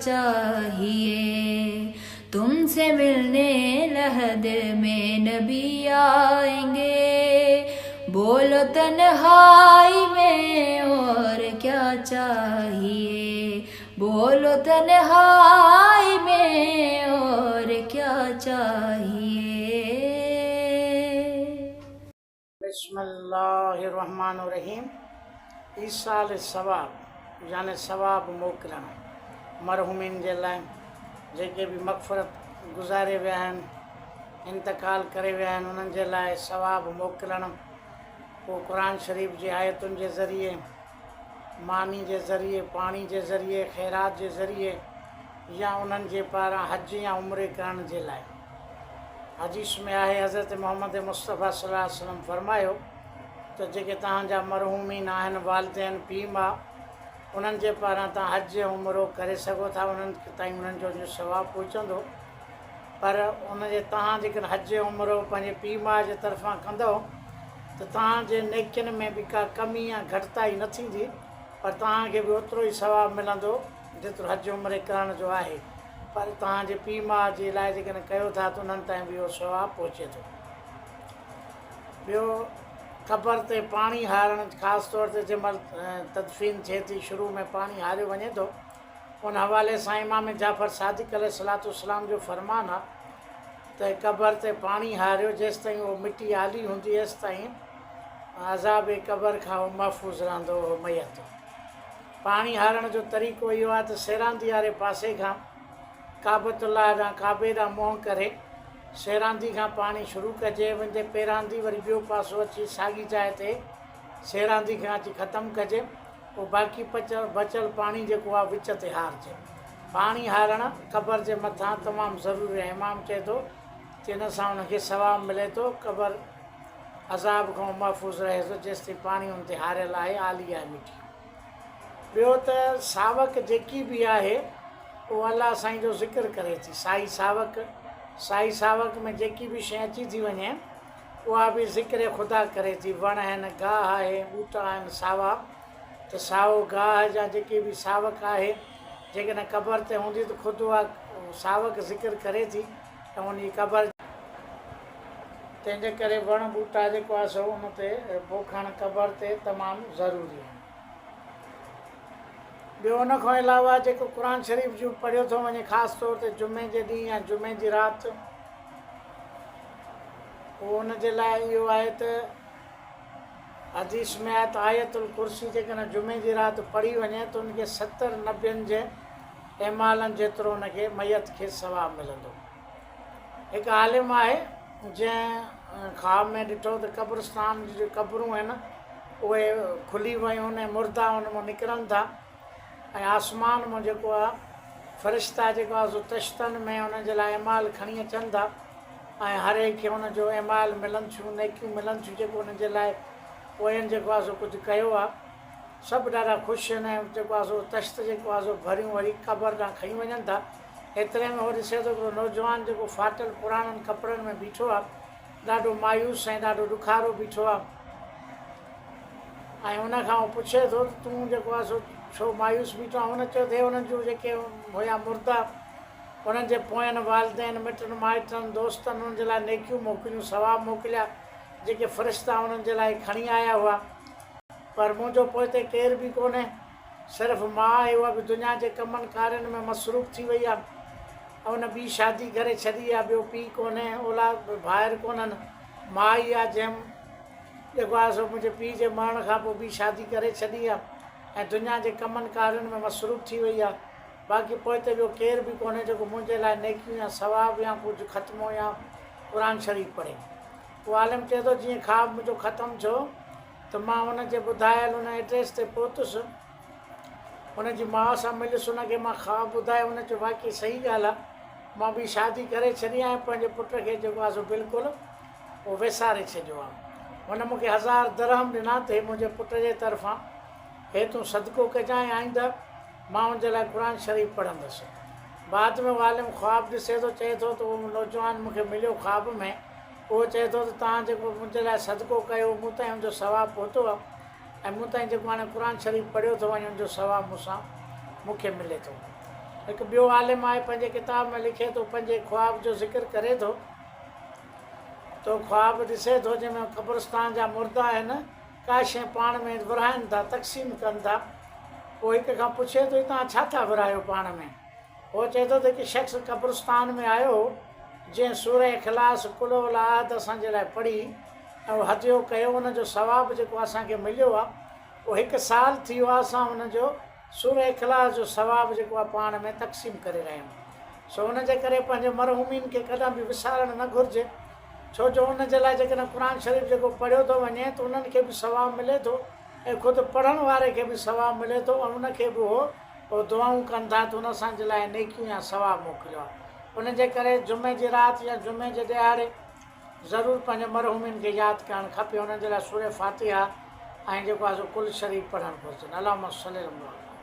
चाहिए? तुमसे मिलने लहद में नबी आएंगे। बोलो तन्हाई में और क्या चाहिए? बोलो तन्हाई में और क्या चाहिए? بسم الله الرحمٰن الرحيم ايصال ثواب يعني ثواب موڪلڻ مرحومين جي لاء جيڪي به مغفرت گذاري ويا آهن انتقال ڪري ويا آهن انهن جي لاء ثواب موڪلڻ پوء قرآن شريف جي آيتن جي ذريعي ماني جي ذريعي پاڻي جي ذريعي خيرات جي ذريعي يا انهن جي پاران حج يا عمري ڪرڻ جي لاء. حديث ۾ آهي حضرت محمد مصطفيٰ صلي الله عليه وسلم فرمايو ته جيڪي توهان جا مرحومين آهن والدين پيء ماء انهن جي پاران توهان حج ۽ عمرو ڪري سگهو ٿا انهن تائين انهن جو جو ثواب پهچندو پر ان جي توهان جيڪڏهن حج ۽ عمرو پنهنجي پيء ماء جي طرفان ڪندؤ ته توهان جي نيڪين ۾ به ڪا ڪمي يا گهٽتائي نه ٿيندي پر توهان کي به اوترو ئي ثواب ملندو جيترو حج عمري ڪرڻ جو آهي پر توهان جي پيء ماء جي لاء جيڪڏهن ڪيو ٿا ته انهن تائين به اهو ثواب پهچي ٿو. ٻيو قبر تي پاڻي هارڻ خاص طور تي جنهن مهل تدفين ٿئي ٿي شروع ۾ پاڻي هاريو وڃي ٿو ان حوالي سان امام جعفر صادق عليه الصلوة والسلام جو فرمان آهي ته قبر تي پاڻي هاريو جيستائين اهو مٽي آلي هوندي ايستائين عذاب قبر کان اهو محفوظ رهندو اهو ميت. پاڻي هارڻ جو طريقو اهو آهي ته سيراندي واري پاسي کان ڪعبة الله ڏانهن ڪعبي ڏانهن منهن ڪري سيراندي کان پاڻي شروع ڪجي ويندي پيراندي وري ٻيو پاسو اچي ساڳي جاء تي سيراندي کان اچي ختم ڪجي پوء باقي بچيل پاڻي جيڪو آهي وچ تي هارجي. پاڻي هارڻ قبر جي مٿان تمام ضروري آهي امام چئي ٿو ته ان سان ان کي ثواب ملي ٿو قبر عذاب کان محفوظ رهي ٿو جيستائين پاڻي ان تي هاريل آهي آلي آهي مٺي. ٻيو ته ساوڪ جيڪي به آهي اهو الله سائين جو ذڪر ڪري ٿي. سائي ساوڪ، سائي ساوڪ ۾ جيڪي به شيء اچي ٿي وڃي اها به ذڪر خدا ڪري ٿي. وڻ آهن، گاهه آهي، ٻوٽا آهن ساوا ته سائو گاهه جا جيڪي به ساوڪ آهي جيڪڏهن قبر تي هوندي ته خود اها ساوڪ ذڪر ڪري ٿي ۽ ان جي قبر تنهن جي ڪري وڻ ٻوٽا جيڪو آهي سو ان تي پوکڻ قبر تي تمام ضروري آهن. ٻيو ان کان علاوه جيڪو قرآن شريف جون پڙهيو ٿو وڃي خاص طور تي جمعي جي ڏينهن يا جمعي جي رات اهو ان جي لاء اهو آهي ته حديث ۾ آهي ته آيت الڪرسي جيڪڏهن جمعي جي رات پڙهي وڃي ته ان کي 70 نبين جي اعمالن جيترو ان کي ميت کي ثواب ملندو. هڪ عالم آهي جنهن خواب ۾ ڏٺو ته قبرستان جون جيڪي قبرون آهن اهي کلي ويون آهن ۽ مردا ان مان نڪرن ٿا ۽ آسمان مان جيڪو آهي فرشتا جيڪو آهي سو طشتن ۾ انهن جي لاء اعمال کڻي اچن ٿا ۽ هر هڪ کي ان جو اعمال ملن ٿيون نيڪيون ملن ٿيون جيڪو انهن جي لاء پوين جيڪو آهي سو ڪجهه ڪيو آهي سڀ ڏاڍا خوش آهن ۽ جيڪو آهي سو طشت جيڪو آهي سو ڀريون وري قبر ڏانهن کڻي وڃن ٿا. ايتري ۾ هو ڏسي ٿو هڪڙو نوجوان جيڪو ڦاٽل پراڻن ڪپڙن ۾ بيٺو آهي، ڏاڍو مايوس ۽ ڏاڍو ڏکارو بيٺو آهي ۽ ان کان هو پڇي ٿو ته تون جيڪو آهي سو ڇو مايوس بيٺو آهين؟ هن چيو ته هي انهن جون جيڪي هيا مردا، انهن جي پوين والدين، مٽن مائٽن، دوستن انهن جي لاء نيڪيون موڪليون، ثواب موڪليا، جيڪي فرشتا انهن جي لاء کڻي آيا هئا. پر منهنجو پوئتي ڪير به ڪونهي. صرف ماء آهي، اها به دنيا جي ڪمن ڪارين ۾ مصروف ٿي وئي آهي. ان ٻي شادي ڪري ڇڏي آهي، ٻيو پيء ڪونهي، اولاد ڀائر ڪونهن. ماء ئي آهي جنهن جيڪو آهي سو منهنجي پيء جي مرڻ کان پوء ٻي شادي ڪري ڇڏي آهي ۽ دنيا جي ڪمن ڪارين ۾ مصروف ٿي وئي آهي. باقي پوئتي ٻيو ڪير به ڪونهي جيڪو منهنجي لاء نيڪيون يا ثواب يا ڪجهه ختمو يا قرآن شريف پڙهي. اهو عالم چئي ٿو، جيئن خواب منهنجو ختم ٿيو ته مان ان جي ٻڌايل ان ائڊريس تي پهتس. ان جي ماء سان مليس، ان کي مان خواب ٻڌايو، ان چيو واقعي صحيح ڳالهه آهي، مان ٻي شادي ڪري ڇڏي آهي ۽ پنهنجي پٽ کي جيڪو آهي سو بلڪل اهو وساري ڇڏيو آهي. هن مون کي هزار درهم ڏنا ته هي منهنجي پٽ جي طرفان هي تون صدقو ڪجان ۽ آئنده مان ان جي لاء قرآن شريف پڙهندس. بعد ۾ اهو عالم خواب ڏسي ٿو، چئي ٿو ته اهو نوجوان مون کي مليو خواب ۾، اهو چئي ٿو ته توهان جيڪو منهنجي لاء صدقو ڪيو مون تائين ان جو ثواب پهتو آهي ۽ مون تائين جيڪو هاڻي قرآن شريف پڙهيو ٿو وڃي ان جو ثواب مون سان مون کي ملي ٿو. هڪ ٻيو عالم آهي پنهنجي ڪتاب ۾ لکي ٿو پنهنجي خواب جو ذڪر ڪري ٿو ته خواب ڏسي ٿو جنهن ۾ قبرستان جا مردا آهن ڪا شيء پاڻ ۾ ورهائن ٿا تقسيم ڪن ٿا پوء هڪ کان پڇي ٿو هي توهان ڇا ٿا ورهايو پاڻ ۾؟ هو چئي ٿو ته هڪ شخص قبرستان ۾ آيو هو جنهن سوره اخلاص قل هو الله احد اسان جي لاء پڙهي ۽ اهو هديو ڪيو ان جو ثواب جيڪو اسان کي مليو آهي اهو هڪ سال ٿي ويو آهي اسان ان جو سوره اخلاص جو ثواب جيڪو آهي پاڻ ۾ تقسيم ڪري رهيا آهيون سو ان جي ڪري پنهنجي مرحومين کي ڪڏهن به وسارڻ نه گهرجي ڇو جو ان جي لاء جيڪڏهن قرآن شريف جيڪو پڙهيو ٿو وڃي ته انهن کي به ثواب ملي ٿو ۽ خود پڙهڻ واري کي به ثواب ملي ٿو ۽ ان کي به اهو پوء دعائون ڪن ٿا ته هن اسان جي لاء نيڪيون يا ثواب موڪليو آهي. ان جي ڪري جمعي جي رات يا جمعي جي ڏهاڙي ضرور پنهنجي مرحومين کي ياد ڪرڻ کپي. انهن جي لاء سورة فاتحه ۽ جيڪو آهي سو قل شريف پڙهڻ گهرجن. اللهم صلي علي محمد.